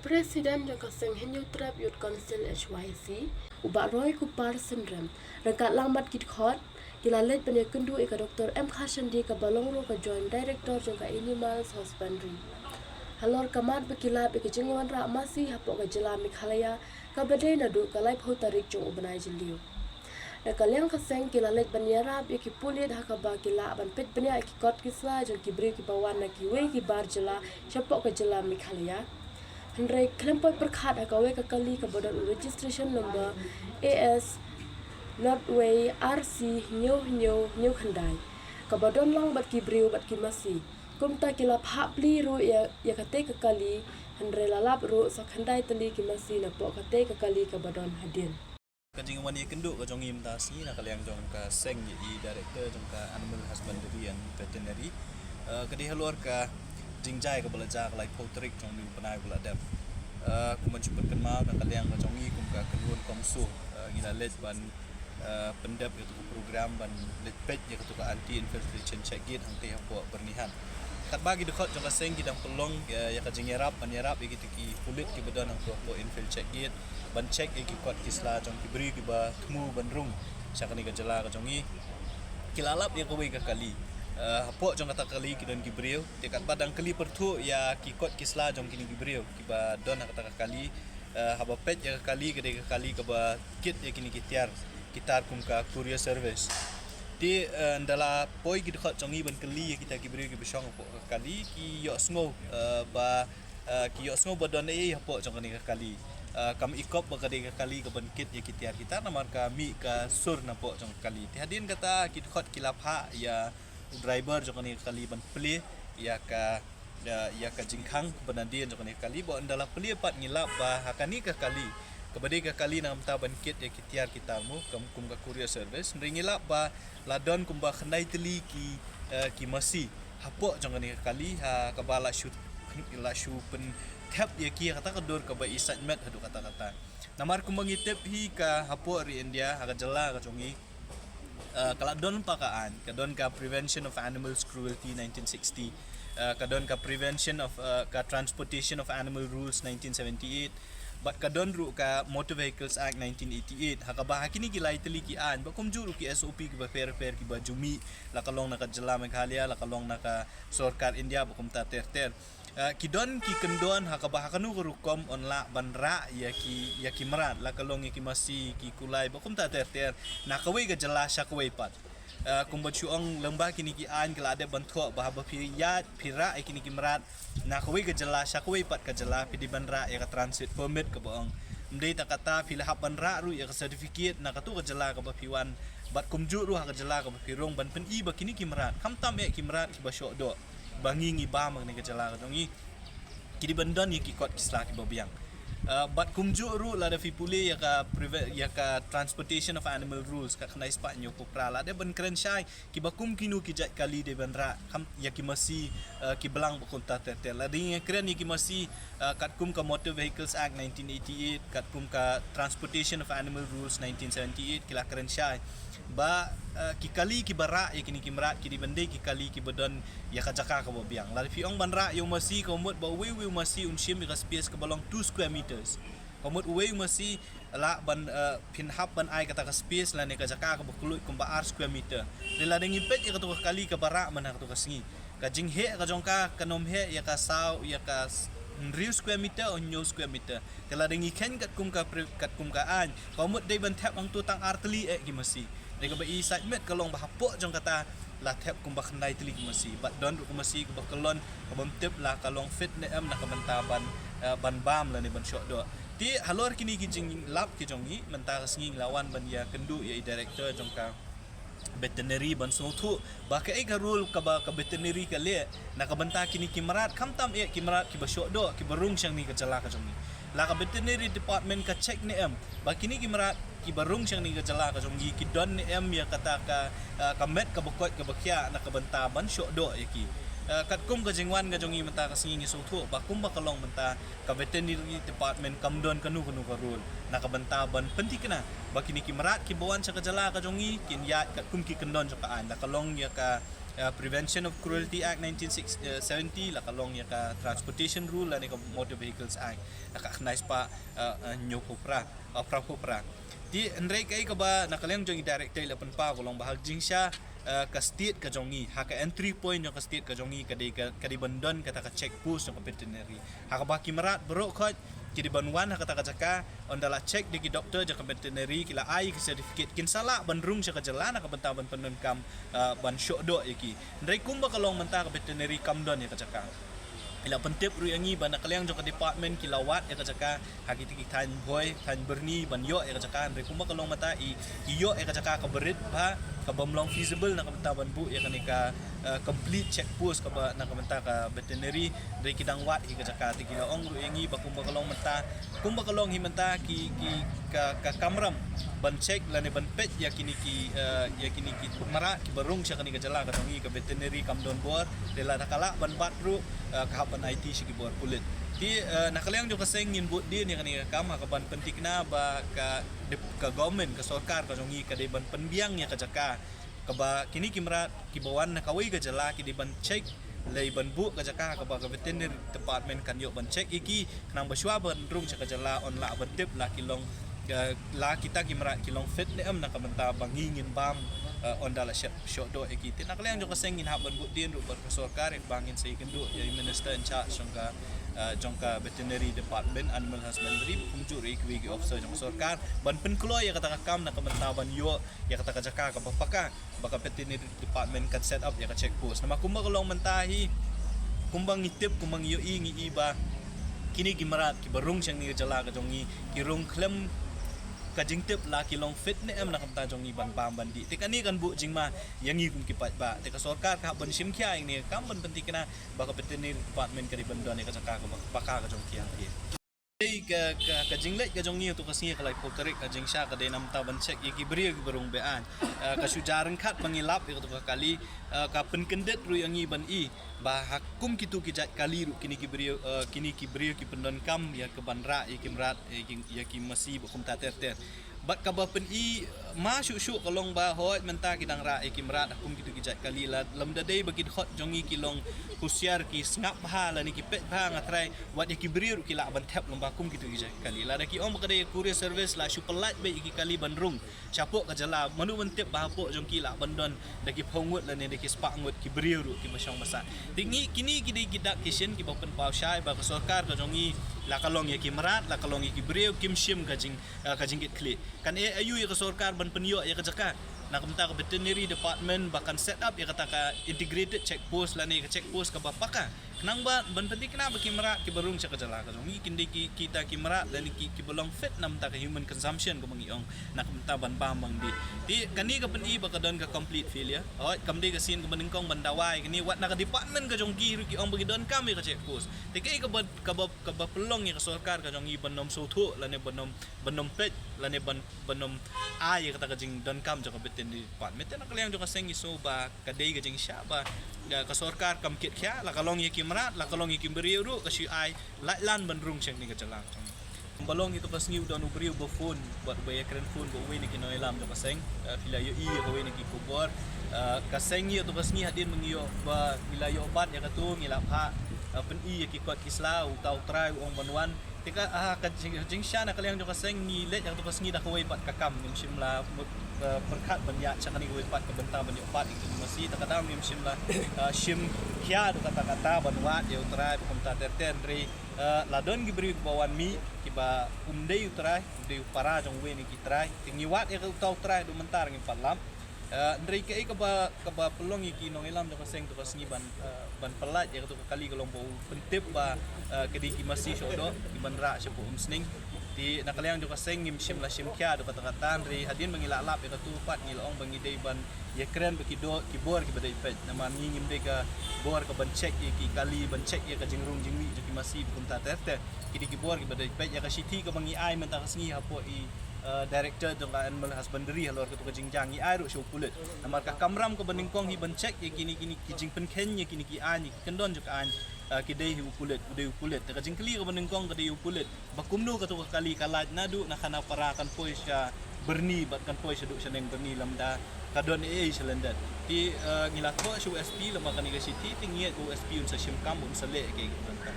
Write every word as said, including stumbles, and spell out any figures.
President jong ka seng Hynñiewtrep Youth Council H Y C, u Bah Roy Kupar Synrem, ryngkat lang bad ki dkhot, ki la leit ban ïakynduh ïa ka Doktor M Kharshandi kaba long ruh ka Joint Director jong ka Animals Husbandry, halor ka mat ba ki lap ïa ka jingwanrah masi hapoh ka jylla Meghalaya, kaba dei naduh ka laiphew tarik jong u bnai Jylliew. Na ka liang ka seng, ki la leit ban ïarap ïa ki pulit ha kaba ki lah ban peit bniah ïa ki kot ki sla jong ki briew kiba wan na kiwei ki bar jylla shapoh ka jylla Meghalaya. Hynrei khlem poi pyrkhat ha kawei ka kali kaba don u registration number A S nod wei R C hynñiew hynñiew hynñiew khyndai, kaba don lang bad ki briew bad ki masi. Kumta ki la phah plie ruh ïa, ïa katei ka kali, hynrei la lap ruh sa khyndai tylli ki masi napoh katei ka kali kaba don hadien. Ka jingwan ïakynduh ka jong ngi mynta sngi na ka liang jong ka seng, ïa i Director jong ka Animal Husbandry and Veterinary, eh, ka dei halor ka jingjia kaba la jia ka laiphew tarik jong une u bnai ba la dep. Eh, kum ban shu pynkynmaw, na ka liang ka jong ngi kum ka kynhun CoMSO, eh, ngi la leit ban, eh, pyndep ïa kato ka program ban leit peit ïa kato ka anti infiltration check gate hangtei hapoh Byrnihat. Katba ki dkhot jong ka seng ki dang pynlong, eh, ïa ka jingïarap ban ïarap ïa kito ki pulit kiba don hangto hapoh infil check gate ban check ïa ki kot ki sla jong ki briew kiba thmu ban rung sha kane ka jylla ka jong ngi, ki la lap ïa kawei ka kali. Eh, hapoh jong kata ka kali ki don ki briew, te katba dang kylli pyrthuh ïa ki kot ki sla jong kine ki briew kiba don ha kata ka kali, eh, haba peit ïa ka kali, ka dei ka kali kaba kit ïa kine ki tiar, ki tar kum ka courier service. Te, eh, ynda la poi ki dkhot jong ngi ban kylli ïa kita ki briew kiba shong hapoh ka kali, ki ïohsngew, eh, ba, eh, ki ïohsngew ba don ei ei hapoh jong kane ka kali. Eh, kam ikop ba ka dei ka kali kaban kit ïa ki tiar ki tar, namar ka mih ka sur napoh jong ka kali. Te hadien kata ki dkhot ki la phah ïa u driver jong kane ka kali ban plie ïa ka, ïa, ïa ka jingkhang kaba nadien jong kane ka kali, bad ynda la plie pat ngi lap ba ha kane ka kali, kaba dei ka kali na ka bynta ban kit ïa ki tiar ki tar mo, kum, kum ka courier service, hynrei ngi lap ba la don kumba khyndai tylli ki, eh, ki masi hapoh jong kane ka kali, ha kaba la shu, la shu pynthep ïa ki ha kata ka dur kaba i sait met haduh katta katta. Namar kumba ngi tip hi, ka hapoh ri India, ha ka jylla ka jong ngi, eh, ka la don pat ka aiñ, ka don ka Prevention of Animals Cruelty nineteen sixty, eh, ka don ka Prevention of, eh, ka Transportation of Animal Rules nineteen seventy-eight, bad ka don ruh ka Motor Vehicles Act nineteen eighty-eight. Ha kaba ha kine ki lai tylli ki aiñ, bad kumjuh ruh ki S O P kiba pher pher kiba ju mih, la ka long na ka jylla Meghalaya, la ka long na ka sorkar India, bad kumta ter ter. Eh, ki don ki kyndon ha kaba ha kano ka rukom yn lah ban rah ïa ki, ïa ki mrad, la ka long ïa ki masi, ki kulai, bad kumta ter ter, na kawei ka jylla sha kawei pat. Eh, kumba shu ong, lyngba kine ki aiñ ki la dep ban thoh ba haba phi ïaid, phi rah ïa kine ki mrad na kawei ka jylla sha kawei pat ka jylla, phi dei ban rah ïa ka transit permit kaba ong. Ym dei tang kata, phi lah hap ban rah ruh ïa ka certificate na kato ka jylla kaba phi wan, bad kumjuh ruh ha ka jylla kaba phi rung, ban pyni ba kine ki mrad, khamtam eh ki mrad kiba shoh doh ba ngi ngi bam ha kane ka jylla ka jong ngi, ki dei ban don ïa ki kot ki sla kiba biang. Eh, bad kumjuh ruh lada phi pule ïa ka preve-, ïa ka Transportation of Animal Rules, ka khyndai spah hynñiewphew phra, la dep ban kren shai kiba kum kino ki jait kali dei ban rah, kham ïa ki masi, eh, ki blang, bad kumta ter ter. Lada ngi kren ïa ki masi, eh, katkum ka Motor Vehicles Act nineteen eighty-eight, katkum ka Transportation of Animal Rules nineteen seventy-eight, ki la kren shai ba, eh, ki kali kiba rah ïa kine ki mrad ki dei ban dei ki kali kiba don ïa ka jaka kaba biang. Lada phi ong ban rah ïa u masi, ka mut ba uwei uwei u masi un shim ïa ka space kaba long two square meters. Ka mut uwei u masi lah ban, eh, phin hap ban ai kata ka space lane ka jaka kaba kylluid kumba ar square meter. Te lada ngi peit ïa kato ka kali kaba rah mynta kato ka sngi, ka jingheh ka jong ka kan ym heh ïa ka saw, ïa ka s-, hynriew square meter, hynñiew square meter. Te lada ngi kheiñ katkum ka pre-, katkum ka aiñ, ka mut dei ban thep hangto tang ar tylli eh ki masi. Dei kaba i sait met ka long ba hapoh jong kata la thep kumba khyndai tylli ki masi. Bad don ruh ka masi kaba kyllon, kaba ym tip la ka long fit ne em na ka bynta ban, eh, ban bam lane ban shoh doh. Te halor kine ki jinglap ki jong ngi, mynta ka sngi ngi la wan ban ïakynduh ïa i director jong ka veterinary ban sngewthuh ba kaei ka rule kaba ka veterinary ka leh na ka bynta kine ki mrad, khamtam eh ki mrad kiba shoh doh, kiba rung sha kane ka jylla ka jong ngi. La ka veterinary department ka check ne em ba kine ki mrad kiba rung sha kane ka jylla ka jong ngi ki don ne em ïa kata ka, ah, ka met kaba koit kaba khiah na ka bynta ban shoh doh ïa ki. Ah, katkum ka jingwan ka jong ngi mynta ka sngi ngi sngewthuh ba kumba ka long mynta ka veterinary department kam don kano kano ka rule na ka bynta ban pynthikna ba kine ki mrad kiba wan sha ka jylla ka jong ngi kin ïaid katkum ki kyndon jong ka aiñ, la ka long ïa ka, Uh, Prevention of Cruelty Act nineteen seventy, la ka long ïa ka Transportation Rule lane ka Motor Vehicles Act, la ka khyndai spah, uh, uh, hynñiewphew phra, uh, phraphew phra. Te hynrei kaei kaba na ka liang jong i director i la pynpaw ka long ba ha ka jingshisha, uh, ka state ka jong i, ha ka entry point jong ka state ka jong i, ka dei ka, ka dei ban don kata ka check post jong ka veterinary. Ha kaba ki mrad baroh khoit ki dei ban wan ha kata ka jaka, ynda la check da ki doktor jong ka veterinary, ki la ai ki certificate, kin sa lah ban rung sha ka jylla na ka bynta ban pyndonkam, uh, ban shoh doh ïa ki. Hynrei kumba ka long mynta ka veterinary kam don ïa ka jaka. I la pyntip ruh ïa ngi ba na ka liang jong ka department ki la wad ïa ka jaka ha kito ki thaiñ Bhoi, thaiñ Byrni ban ïoh ïa ka jaka, hynrei kumba ka long mynta i, i ïoh ïa ka jaka kaba rit bha, kaba ym long feasible na ka bynta ban buh ïa kane ka, uh, complete check post kaba na ka bynta ka veterinary, hynrei ki dang wad hi ka jaka. Te ki la ong ruh ïa ngi ba kumba ka long mynta, kumba ka long hi mynta ki, ki ka, ka kamram ban check lane ban peit ïa kine ki, uh, ïa kine ki mrad kiba rung sha kane ka jylla ka jong ngi, ka veterinary kam don bor. Te lada ka lah ban bat ruh, uh, ka hap ban aiti sha ki bor pulit. Te, uh, na ka liang jong ka seng ngin bud dien ïa kane ka kam ha kaban pynthikna ba ka, ka government, ka sorkar ka jong ngi ka dei ban pynbiang ïa ka jaka kaba kine ki mrad kiba wan na kawei ka jylla ki dei ban check, lei ban buh ka jaka kaba ka veterinary department kan ïoh ban check ïa ki, khnang ba shuwa ban rung sha ka jylla yn lah ban tip la ki long, uh, la kita ki mrad ki long fit ne em na ka bynta ba ngi ngin bam, uh, ynda la shoh, shoh doh ïa ki. Te na ka liang jong ka seng ngin hap ban bud dien ruh bad ka sorkar, ïa kaba ngin sa ïakynduh ïa i minister in charge jong ka, uh, jong ka veterinary department, animal husbandry, kumjuh ruh ïa kiwei ki officer jong ka sorkar ban pynkloi ïa kata ka kam na ka bynta ban ïoh ïa kata ka jaka kaba paka ba ka veterinary department kan set up ïa ka check post. Namar kumba ka long mynta hi, kumba ngi tip, kumba ngi ïohi, ngi i ba kine ki mrad kiba rung sha kane ka jylla ka jong ngi ki rung khlem ka jingtip la ki long fit ne em na ka bynta jong ngi ban bam ban dih. Te kane kan buh jingma ïa ngi kum ki paidbah. Te ka sorkar ka hap ban shim khia ïa kane ka kam ban pynthikna ba ka veterinary department ka dei ban don ïa ka jaka kaba paka ka jong ki hangtei. Ka, ka, ka jingleit ka jong ngi ha tu ka sngi ka laiphew tarik ka jingshisha ka dei namar ban check ïa ki briew kiba rung be-aiñ. Ah, ka shu jia ryngkat ba ngi lap ïa katu ka kali, ah, ka pynkyndit ruh ïa ngi ban i ba ha kum kitu ki jait kali ruh kine ki briew, ah, kine ki briew ki pyndonkam ïa ka ban rah ïa ki mrad, ïa ki, ïa ki masi bad kumta ter ter. Bad kaba pyni ma shuh shuh ka long ba hooid mynta ki dang rah ïa ki mrad ha kum kitu ki jait kali, la lymda dei ba ki dkhot jong ngi ki long husiar, ki sngap bha lane ki peit bha, nga tharai wat ïa ki briew ruh ki lah ban thep lem ba kum kitu ki jait kali. Lada ki ong ba ka dei courier service, la shu pyllait beit ïa ki kali ban rung shapoh ka jylla. Mano ban tip ba hapoh jong ki lah ban don da ki phew ngut lane da ki spah ngut ki briew ruh kiba shong ba sah. Te ngi, kine ki dei ki dak ki shin kiba pynpaw shai ba ka sorkar ka jong ngi, la ka long ïa ki mrad, la ka long ïa ki briew, kim shim ka jing, eh, ka jingkitkhlieh. Kan ai aïu ïa ka sorkar ban pynïoh ïa ka jaka na ka bynta ka veterinary department ba kan set up ïa kata ka integrated check post lane ka check post kaba paka, khnang ba ban pynthikna ba ki mrad kiba rung sha ka jylla ka jong ngi kin dei ki, kita ki mrad lane ki, kiba long fit na ka bynta ka human consumption kaba ngi ong, na ka bynta ban bam ban dih. Te kane ka pyni ba ka don ka complete failure. Hooid, kam dei ka sien kaba nyngkong ban dawa ïa kane, wat na ka department ka jong ki ruh ki ong ba ki donkam ïa ka check post. Te kaei kaba, kaba, kaba pynlong ïa ka sorkar ka jong ngi ban ym sngewthuh lane ban ym, ban ym peit lane ban, ban ym ai ïa kata ka jingdonkam jong ka veterinary department. Te na ka liang jong ka seng ngi sngew ba ka dei ka jingshisha ba, ïa, ka sorkar kam kit khia, la ka long ïa ki mrad, la ka long ïa ki briew ruh, ka shu ai lait lan ban rung sha kane ka jylla. Kumba long ïa tu ka sngi u don u briew ba phone bad uba ïakren phone bad uwei na ki nongïalam jong ka seng. Eh, phi la ïohi ïa kawei na ki khubor. Eh, ka seng ïa tu ka sngi hadien ba ngi ïoh, ba ngi la ïoh bat ïa katu, ngi la phah, eh, pyni ïa ki kot ki sla, uta u trai u ong ban wan. Te ka, ah, ka jing, jingshisha na ka liang jong ka seng ngi leit ïa tu ka sngi da kawei pat ka kam, ngim shym la mut, eh, pyrkhat ban ïaid sha kane kawei pat ka bynta ban ïoh bat ïa ki masi, te ka dang ngim shym la, eh, shim khia da kata kata ban wad ïa u trai ba kumta ter ter. Hynrei, eh, la don ki briew kiba wan mih kiba ym dei u trai, u dei u para jong uwei na ki trai. Te ngi wad ïa uta u trai haduh mynta ngim pat lap. Eh, hynrei kaei kaba, kaba pynlong ïa ki nongïalam jong ka seng tu ka sngi ban, eh, ban pyllait ïa katu ka kali ka long ba u pyntip ba, eh, ka dei ki masi shoh doh kiban rah shapoh Umsning. Te na ka liang jong ka seng ngim shym la shim khia da kata kata, hynrei hadien ba ngi la lap ïa katu pat ngi la ong ba ngi dei ban ïakren bad ki doh, ki bor kiba dei peit. Namar ngi ngim dei ka bor kaban check ïa ki kali, ban check ïa ka jingrung jingmih jong ki masi bad kumta ter ter. Ki dei ki bor kiba dei peit. Ïa ka shithi kaba ngi ai mynta ka sngi hapoh i, eh, director jong ka animal husbandry halor katu ka jingjia ngi ai ruh sha u pulit. Namar ka kamram kaba nyngkong hi ban check ïa kine, kine ki jingpynkheiñ ïa kine ki aiñ, ïa ki kyndon jong ka aiñ, eh, ki dei hi u pulit, u dei u pulit. Te ka jingkylli kaba nyngkong ka dei u pulit ba kumno katu ka kali ka lait naduh na Khanapara kan poi sha Byrni bad kan poi shaduh shaneng Byrni, lymda ka don ei ei sha lyndet. Te, eh, ngi la thoh sha u S P lem bad kane ka shithi, te ngi ngeit ba u S P un sa shim kam, un sa leh kaei kaba donkam.